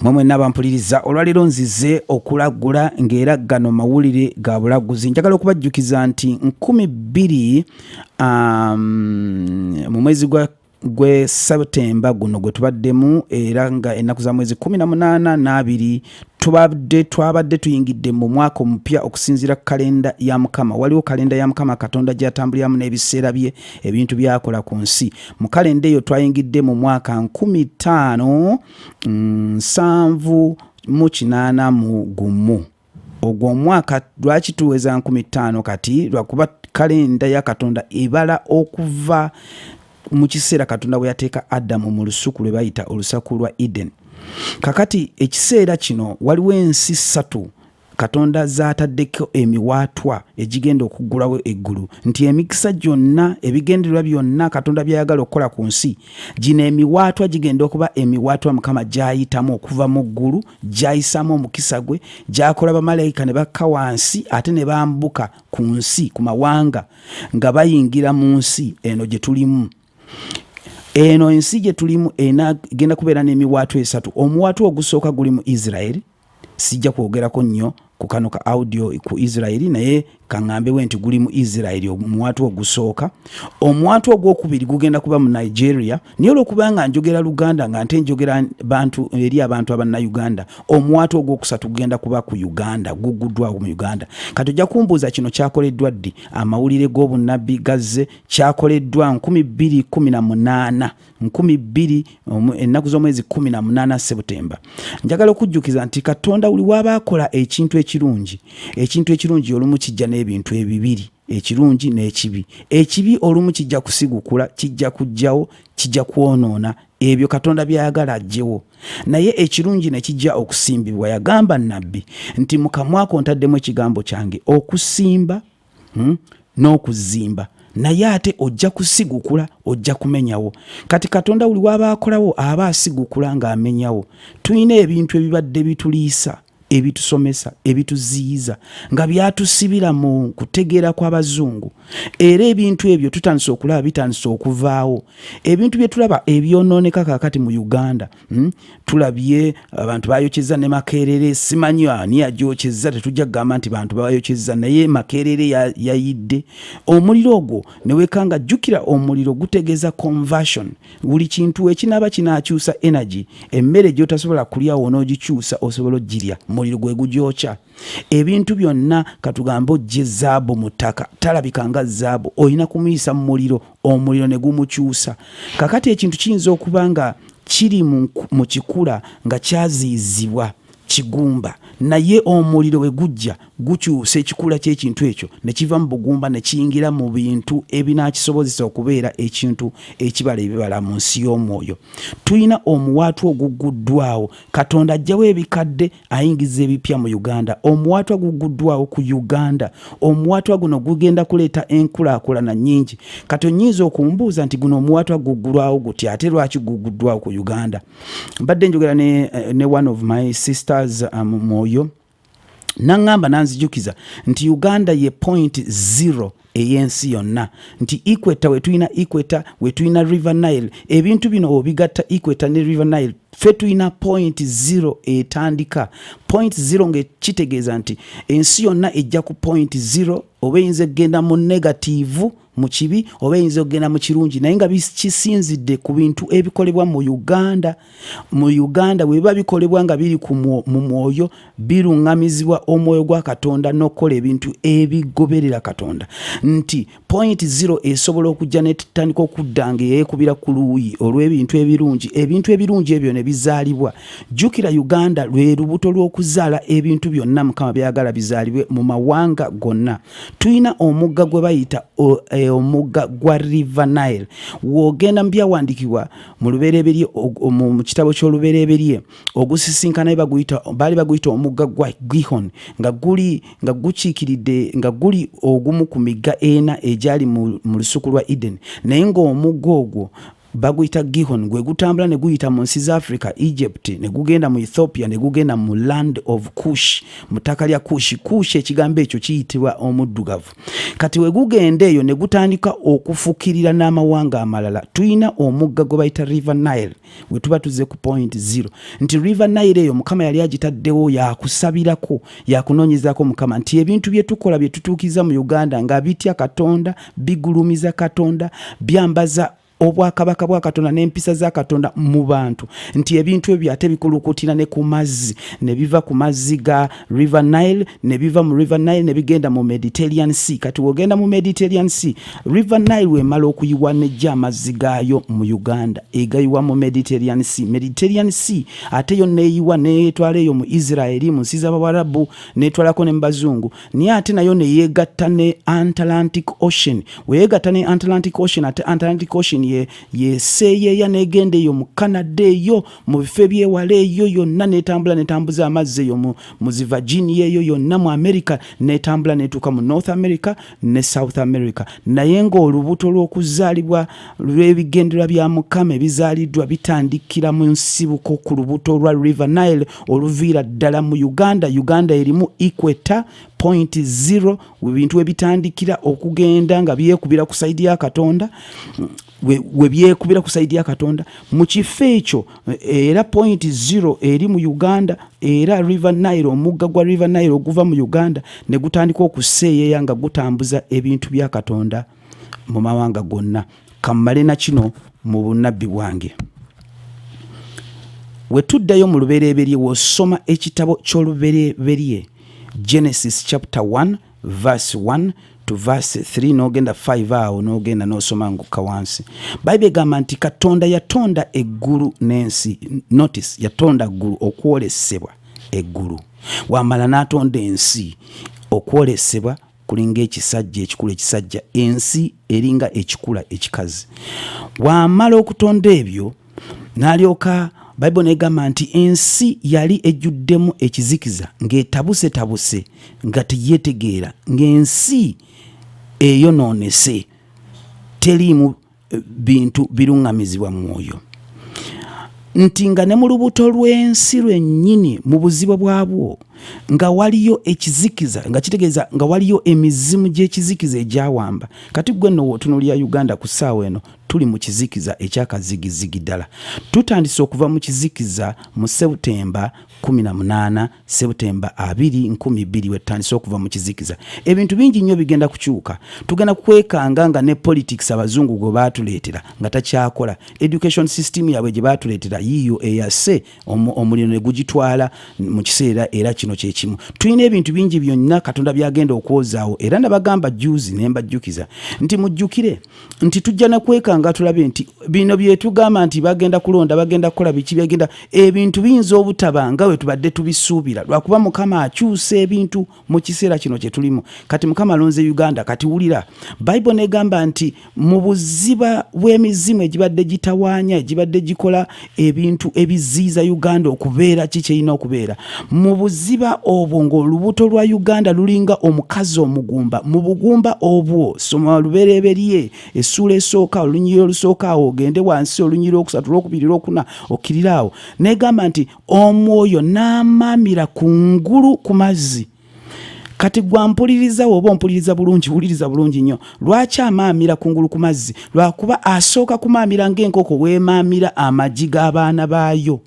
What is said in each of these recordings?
Mwe mwenna abampuliriza olwaleero nzize okulagula ng'era gano mawulire ga bulaguzi. Njagala okubajjukiza nti 2000 mu mwezi gwa gwe Septemba guno gwe tubaddemu era nga ennaku za mwezi 18 n'abiri tubadde twabadde tuyingidde mu mwaka omupya okusinziira ku kalenda ya Mukama. Waliwo kalenda ya Mukama Katonda gy'atambuliramu n'ebiseera bye ebintu by'akola ku nsi. Mu kalenda eyo twayingidde mu mwaka nkumi ttaano nsanvu mu kinaana mu gumu. Ogwo omwaka lwaki tuweza 5000 kati? Lwakuba kalenda ya Katonda ebala okuva mu kiseera Katonda bwe yateeka Adamu mu lusuku lwe bayita olusaku lwa Eden. Kakati ekiseera kino waliwo ensi ssatu Katonda z'ataddeko emiwaatwa egigenda okuggulawo eggulu nti emikisa gyonna, ebigendererwa byonna Katonda by'ayagala okukola ku nsi, gino emiwaatwa gigenda okuba emiwaatwa Mukama gy'ayitamu okuva mu ggulu, gy'ayisaamu omukisa gwe, gy'akola bamalayika ne bakka wansi ate ne bambuka ku nsi, ku mawanga, nga bayingira mu nsi eno gye tulimu. Eno ensi gye tulimu egenda kubeera n'emiwaatwa esatu. Omuwaatwa ogusooka guli mu Isiraeri. Sijja kwogerako nnyo ku kano ka audio ku Isiraeri, naye kaŋŋambewe nti guli mu Isiraeri omuwaatwa ogusooka. Omuwaatwa ogwokubiri gugenda kuba mu Nigeria, naye olw'okuba nga njogera Luganda nga nte njogera bantu eri abantu Abannayuganda, omuwaatwa ogwokusatu gugenda kuba ku Uganda, guguddwawo mu Uganda. Kati ojja kumbuuza kino kyakoleddwa ddi? Amawulire g'obunnabbi gazze, kyakoleddwa 2018. 2000 ennaku z'omwezi 18 Sebutemba. Njagala okujjukiza nti Katonda buli waba akola ekintu ekirungi, ekintu ekirungi olumu kijja n'ebintu ebibiri, ekirungi n'ekibi. Ekibi olumu kijja kusigukula, kijja kujjawo, kijja kwonoona ebyo Katonda by'ayagala aggyewo, naye ekirungi ne kijja okusimbibwa. Yagamba nnabbi nti mu kamwa ko ntaddemu ekigambo kyange okusimba n'okuzimba, naye ate ojja kusigukula, ojja kumenyawo. Kati Katonda buli waba akolawo aba asigukula ng'amenyawo. Tulina ebintu ebibadde bituliisa, ebitusomesa, ebituziyiza, nga byatusibira mu kutegeera kw'abazungu, era ebintu ebyo tutandise okulaba bitandise okuvaawo. Ebintu bye tulaba ebyonooneka kaakati mu Uganda, Tulabye abantu bayokyezza ne Makerere, simanyi ani yagyokyezza, tetujja kugamba nti bantu bayokyezza, naye Makerere yayidde omuliro ogwo ne wekanga. Jjukira omuliro gutegeeza conversion, buli kintu ekinaaba kinaakyusa energy, emmere gy'otasobola kulya w'onoogikyusa osobola ogirya, omuliro gwe gugyokya. Ebintu byonna katugambe ojje zaabu mu ttaka, talabika nga zaabu, olina kumuyisa mu muliro, omuliro ne gumukyusa. Kakati ekintu kiyinza okuba nga kiri mu kikula nga kyaziyizibwa kigumba, naye omuliro bwe gujja gukyusa ekikula ky'ekintu ekyo ne kiva mu bugumba ne kiyingira mu bintu ebinaakisobozesa okubeera ekintu ekibala ebibala mu nsi y'omwoyo. Tulina omuwaatwa ogugguddwawo. Katonda aggyawo ebikadde ayingiza ebipya mu Uganda. Omuwaatwa gugguddwawo ku Uganda. Omuwaatwa guno gugenda kuleeta enkulaakulana nnyingi. Kati onyinza okumbuuza nti guno omuwaatwa guggulwawo gutya ate lwaki guguddwawo ku Uganda? Mbadde njogera ne one of my sisters mwoyo naŋŋamba nanzijukiza nti Uganda ye point zero ey'ensi yonna, nti equator we tulina equator we tulina River Nile, ebintu bino obigatta equator ne River Nile, ffe tulina point zero etandika point zero, ng'ekitegeeza nti ensi yonna ejja ku point zero, oba eyinza okugenda mu negative mu kibi oba eyinza okugenda mu kirungi, naye nga kisinzidde ku bintu ebikolebwa mu Uganda. Mu Uganda bwe biba bikolebwa nga biri mu mwoyo, biruŋŋamizibwa omwoyo gwa Katonda n'okukola ebintu ebigoberera Katonda, nti point zero esobola okujja n'etandika okudda ng'eyeekubira ku luuyi olw'ebintu ebirungi, ebintu ebirungi ebyo ne bizaalibwa. Jjukira Uganda lwe lubuto lw'okuzaala ebintu byonna Mukama by'ayagala bizaalibwe mu mawanga gonna. Tulina omugga gwe bayita omugga gwa River Nile. W'ogenda mu byawandiikibwa mu Lubereberye, mu kitabo ky'Olubereberye, ogusisinkana baguyita, baali baguyita omugga gwa Gihon, nga guli nga gukiikiridde nga guli ogumu ku migga ena egyali mu lusuku lwa Eden, naye ng'omugga ogwo Baguyita Gihon, gwe gutambula ne guyita mu nsi za Africa, Egypt, ne gugenda mu Ethiopia, ne gugenda mu land of Kush, mu ttaka lya Kush. Kush ekigambo ekyo kiyitibwa omuddugavu. Kati we gugenda eyo ne gutandika okufukirira n'amawanga amalala. Tulina omugga gwe bayita River Nile, we tuba tuzze ku point zero, nti River Nile eyo Mukama yali agitaddewo yakusabirako, yakunoonyezaako Mukama, nti ebintu bye tukola, bye tutuukiriza mu Uganda nga bitya Katonda, bigulumiza Katonda, byambaza obwakabaka bwa Katonda n'empisa za Katonda mu bantu, nti ebintu ebyo ate bikulukutira ne ku mazzi, ne biva ku mazzi ga River Nile, ne biva mu River Nile ne bigenda mu Mediterranean Sea. Kati wogenda mu Mediterranean Sea, River Nile wemala okuyiwa nejja amazzi gaayo mu Uganda, egayiwa mu Mediterranean Sea. Mediterranean Sea ate yo neeyiwa neetwala eyo mu Israeli, mu nsi z'Abawarabu, netwalako ne mu bazungu, naye ate nayo neyeegatta ne Atlantic Ocean. Weyeegatta ne Atlantic Ocean, ate Atlantic Ocean yeseeyeeya negenda eyo mu Canada, eyo mu bifo ebyewala eyo yonna, netambula netambuza amazzi eyo mu zi Virginia eyo yonna mu America, netambula netuuka mu North America ne South America. Naye ng'olubuto lw'okuzaalibwa lw'ebigendererwa bya Mukama ebizaaliddwa bitandikira mu nsibuko ku lubuto lwa River Nile oluviira ddala mu Uganda. Uganda erimu equator, point zero, ebintu ebitandikira okugenda nga byekubira ku side ya Katonda, we byekubira ku side ya Katonda mu kifo ekyo. Era point zero eri mu Uganda, era River Nile, omugga gwa River Nile oguva mu Uganda ne gutandika okuseeyeeya nga gutambuza ebintu bya Katonda mu mawanga gonna. Kammale na kino mu bunnabbi bwange. We tuddayo mu Lubereberye, w'osoma ekitabo ky'Olubereberye, Genesis chapter 1 verse 1 to verse 3, n'ogenda 5 awo, n'ogenda n'osoma ngukka wansi, Bayibuli egamba nti Katonda yatonda eggulu n'ensi. Notice, yatonda ggulu, okwolesebwa eggulu. Wamala n'atonda ensi, okwolesebwa kulinga ekisajja ekikulu ekisajja, ensi eringa ekikula ekikazi. Wamala okutonda ebyo, n'alyoka Bayibuli negamba nti ensi yali ejjuddemu ekizikiza, ng'etabusetabuse, nga teyeetegeera, ng'ensi eyonoonese, teriimu bintu biruŋŋamizibwa mwoyo, nti nga ne mu lubuto lw'ensi lwennyini, mu buziba bwabwo, nga waliyo ekizikiza, nga kitegeeza nga waliyo emizimu gy'ekizikiza egyawamba. Kati gwe nno w'otunuulira Uganda ku ssaawa eno, tuli mu kizikiza ekyakazigizigi ddala. Tutandise okuva mu kizikiza mu Sebutemba 18, Sebutemba 22, wetutandise okuva mu kizikiza. Ebintu bingi nnyo bigenda kukyuka. Tugenda kwekanga nga ne politics abazungu gwe baatuleetera nga takyakola, education system yaabwe gye baatuleetera yiiyo eyase omuliro ne gugitwala mu kiseera era kino kyekimu. Tulina ebintu bingi byonna Katonda byagenda okwozaawo. Era nabagamba juzi ne mbajjukiza nti mujjukire nti tujja nakwekanga tulabe nti bino byetugamba nti bagenda kulonda, bagenda kukola biki, byagenda, ebintu biyinza obutaba nga bwe tubadde tubisuubira, lwakuba Mukama akyusa ebintu mu kiseera kino kye tulimu. Kati Mukama alonze Uganda. Kati wulira, Bayibuli negamba nti mu buziba bw'emizimu egibadde gitawaanya, egibadde gikola ebintu ebiziyiza Uganda okubeera ki kyerina okubeera, mu buziba obwo ng'olubuto lwa Uganda lulinga omukazi omugumba, mu bugumba obwo, soma Lubereberye essuula esooka, olunyiriri olusooka awo, ogende wansi olunyiriri olwokusatu, olwokubiri, olwokuna, okkirire awo, negamba nti omwoyo n'amaamira ku ngulu ku mazzi. Kati gwampuliriza, woba ompuliriza bulungi, wuliriza bulungi nnyo. Lwaki amaamira kungulu ku mazzi? Lwakuba asooka kumaamira ng'enkoko weemaamira amagi g'abaana baayo,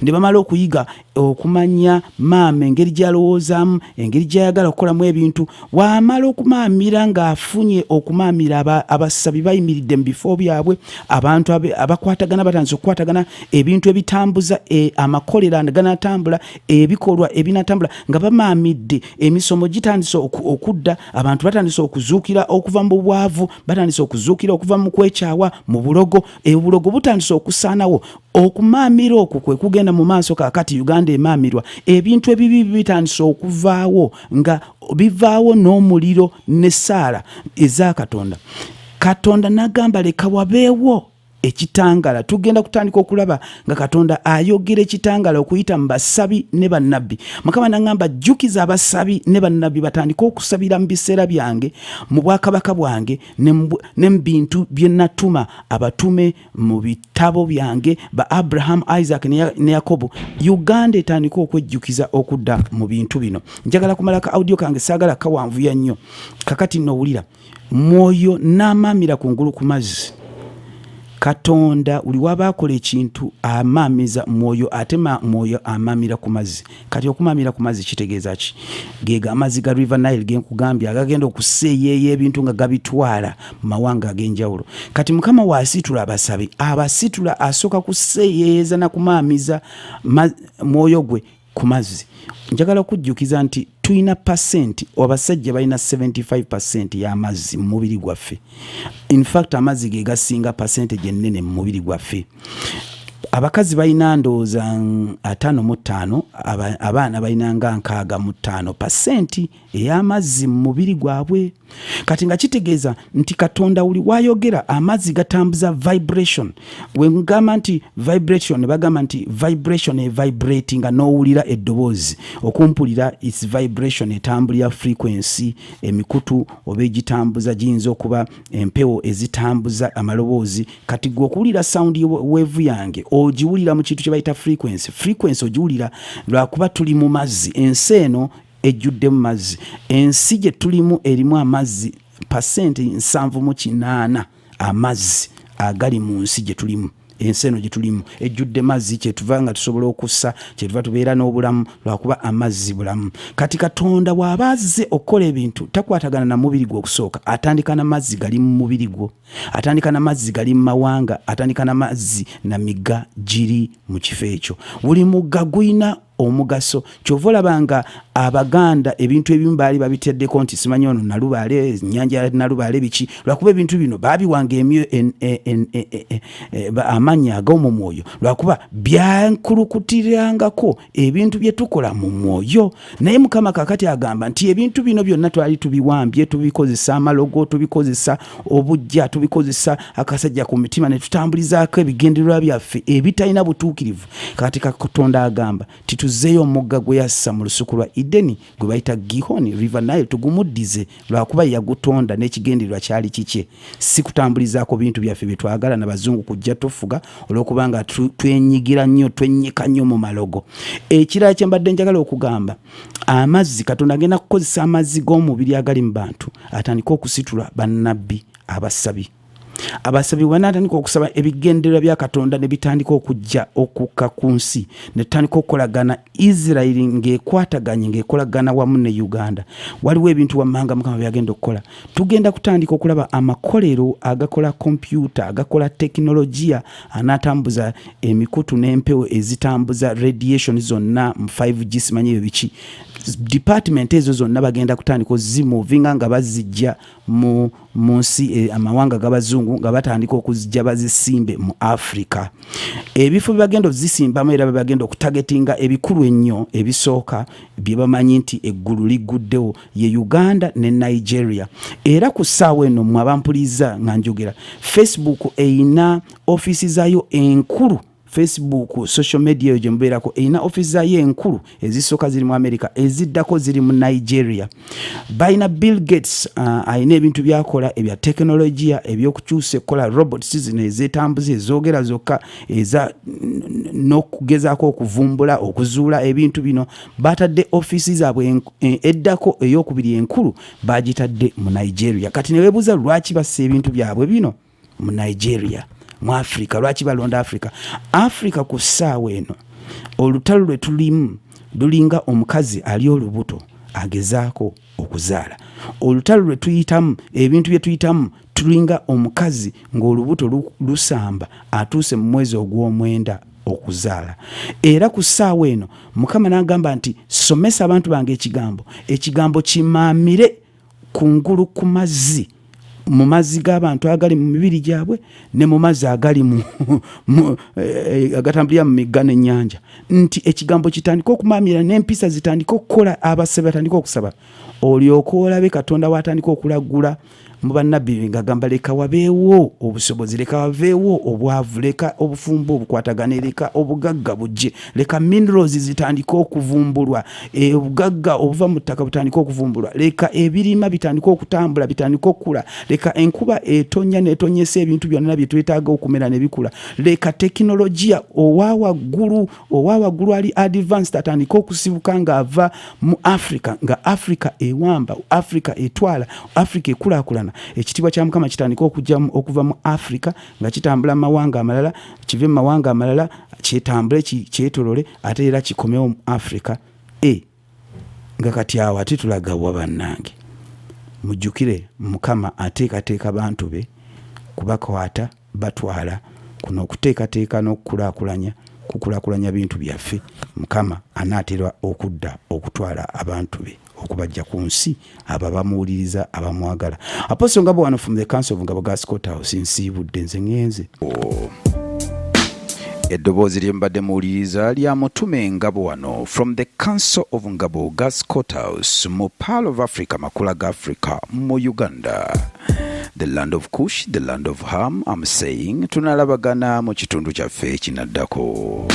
ne bamala okuyiga okumanya maama engeri gy'alowoozaamu, engeri gy'ayagala okukolamu ebintu. Wamala okumaamira ng'afunye okumaamira, abasabi bayimiridde mu bifo byabwe, abantu abakwatagana batandise okukwatagana, ebintu ebitambuza amakolero ganatambula, ebikolwa ebinatambula nga bamaamidde, emisomo gitandise okudda, abantu batandise okuzuukira okuva mu bwavu, batandise okuzuukira okuva mu kwekyawa, mu bulogo, obulogo butandise okusaanawo. Okumaamira okwo kwe kugenda mu maaso kaakati. Uganda emaamirwa, ebintu ebibi bitandise okuvaawo, nga bivaawo n'omuliro n'essaala eza Katonda. Katonda n'agamba, leka wabeewo. Ekitangala tugenda kutandika okulaba nga Katonda ayogera ekitangala okuyita mu basabi ne bannabbi. Mukama naŋŋamba, jjukiza abasabi ne bannabbi batandike okusabira mu biseera byange, mu bwakabaka bwange ne mu bintu bye natuma abatume mu bitabo byange ba Abraham, Isaac ne Yakobo. Uganda etandike okwejjukiza okudda mu bintu bino. Njagala kumala ka audio kange, saagala kawanvuya nnyo. Kakati nowulira mwoyo n'amaamira kungulu ku mazzi. Katonda buli waba akola ekintu amaamiza mwoyo, ate mwoyo amaamira ku mazzi. Kati okumaamira ku mazzi kitegeeza ki? Gego amazzi ga River Nile genkugambye agagenda okuseeyeeya ebintu nga gabitwala mu mawanga ag'enjawulo. Kati Mukama waasitula abasabi, abasitula asooka kuseeyeeyeza na kumaamiza mwoyo gwe ku mazzi. Njagala okujjukiza nti tulina pasenti, abasajja balina 75% y'amazzi mu mubiri gwaffe. In fact amazzi ge gasinga percentage ennene mu mubiri gwaffe. Abakazi balina ndowooza 55, abaana balina nga 65% ey'amazzi mu mubiri gwabwe. Kati nga kitegeeza nti Katonda wuli wayogera amazzi gatambuza vibration. Wengamba nti vibration, bagamba nti vibration e vibrate nga n'owulira eddoboozi, okumpulira its vibration etambulira frequency, emikutu oba egitambuza giyinza okuba empewo ezitambuza amaloboozi. Kati gwe okuwulira sound wave yange ogiwulira mu kintu kye bayita frequency. Frequency ogiwulira lwakuba tuli mu mazzi. Ensi eno ejjuddemu mazzi, ensi gye tulimu erimu amazzi 78% amazzi agali mu nsi gye tulimu. Ensi eno gye tulimu ejjudde mazzi, kyetuva nga tusobola okussa, kyetuva tubeera n'obulamu lwakuba amazzi bulamu. Kati Katonda bw'aba azze okukola ebintu takwatagana na mubiri gwo okusooka, atandika na mazzi gali mu mubiri gwo, atandika na mazzi gali mu mawanga, atandika na mazzi na migga giri mu kifo ekyo. Buli mugga gulina omugaso. Kyova olaba nga Abaganda ebintu ebimu baali babiteddeko nti simanyi ono Nalubaale, ennyanja ya Nalubaale biki, lwakuba ebintu bino baabiwanga amannya ag'omu mwoyo, lwakuba byankulukutirirangako ebintu bye tukola mu mwoyo. Naye Mukama kaakati agamba nti ebintu bino byonna twali tubiwambye, tubikozesa amalogo, tubikozesa obujja, tubikozesa akasajja ku mitima, ne tutambulizaako ebigendererwa byaffe ebitalina butuukirivu. Kati Katonda agamba tituzeeyo omugga gwe yassa mu lusuku lwa Edeni gwe bayita Gihon, River Nile, tugumuddize lwakuba yagutonda n'ekigendererwa kyali kikye, si kutambulizaako bintu byaffe bye twagala na bazungu kujja tufuga olw'okubanga twenyigira nnyo, twennyika nnyo mu malogo. Ekirala kye mbadde njagala okugamba, amazzi, Katonda agenda kukozesa amazzi g'omubiri agali mu bantu atandike okusitula bannabbi abasabi. Abasabi bwe banaatandika okusaba, ebigendererwa bya Katonda ne bitandika okujja okukka ku nsi, ne tutandika okukolagana, Isirayiri ng'ekwataganye, ng'ekolagana wamu ne Uganda. Waliwo ebintu wammanga Mukama byagenda okukola. Tugenda kutandika okulaba amakolero agakola kompyuta, agakola tekinologiya anaatambuza emikutu n'empewo ezitambuza radiation zonna mu 5G, simanyi ebyo biki. Department ezo zonna bagenda kutandika ozimovinga nga bazijja mu nsi amawanga g'abazungu, nga batandika okuzijja bazisimbe mu Africa. Ebifo bye bagenda ozisimbamu era bye bagenda okutargetinga ebikulu ennyo ebisooka bye bamanyi nti eggulu ligguddewo ye Uganda ne Nigeria. Era ku ssaawa eno mmwe abampuliza nga njogera, Facebook eyina ofiisi zaayo enkulu. Facebook, social media eyo gye mubeerako, erina ofiisi zaayo enkulu ezisooka ziri mu America, eziddako ziri mu Nigeria. Balina Bill Gates, alina ebintu byakola ebya tekinologiya ebyokukyusa ekola robots zino ezeetambuza, ezoogera zokka, eza n'okugezaako okuvumbula okuzuula ebintu bino. Batadde ofiisi zaabwe eddako eyokubiri enkulu bagitadde mu Nigeria. Kati ne weebuuza lwaki bassa ebintu byabwe bino mu Nigeria, mu Africa? Lwaki balonda Africa? Africa ku ssaawa eno olutalo lwe tulimu lulinga omukazi ali olubuto agezaako okuzaala. Olutalo lwe tuyitamu, ebintu bye tuyitamu, tulinga omukazi ng'olubuto lusamba, atuuse mu mwezi ogw'omwenda okuzaala. Era ku ssaawa eno Mukama n'agamba nti, somesa abantu bange ekigambo, ekigambo kimaamire kungulu ku mazzi, mu mazzi g'abantu agali mu mibiri gyabwe ne mu mazzi agali agatambulira mu migga n'ennyanja, nti ekigambo kitandike okumaamira n'empisa zitandike okukola, abasabi batandike okusaba, olyoke olabe Katonda w'atandika okulagula Mu bannabbi ng'agamba, leka wabeewo obusobozi, leka waveewo obwavu, leka obufumbo obukwatagane, leka obugagga bujje, leka minerals zitandike okuvumbulwa, obugagga obuva mu ttaka butandike okuvumbulwa, leka ebirima bitandike okutambula, bitandike okukula, leka enkuba etonnya n'etonyesa ebintu byonna bye twetaaga okumera ne bikula, leka tekinologiya owa waggulu, owa waggulu ali advanced atandike okusibuka ng'ava mu Africa, nga Africa ewamba, Africa etwala, Africa ekulaakulana. Ekitiibwa kya Mukama kitandike okujja okuva mu Africa nga kitambula mu mawanga amalala, kive mu mawanga amalala kyetambule, kyetolole, ate era kikomewo mu Africa. E nga kati awo ate tulagawa bannange? Mujjukire, Mukama ateekateeka bantu be kubakwata batwala kuno okuteekateeka n'okukulaakulanya, kukulaakulanya bintu byaffe. Mukama anaatera okudda okutwala abantu be okubajja ku nsi, abo abamuwuliriza, abamwagala. Apostle Ngabo wano from the Council of Ngabo Gas Court House. Nsiibudde, nze ŋŋenze. Eddoboozi lye mbadde muwuliriza lya Mutume Ngabo wano from the Council of Ngabo Gas Court House mu Pearl of Africa, Makula ga Africa, mu Uganda. The land of Kush, the land of Ham, I'm saying tunalabagana mu kitundu kyaffe ekinaddako.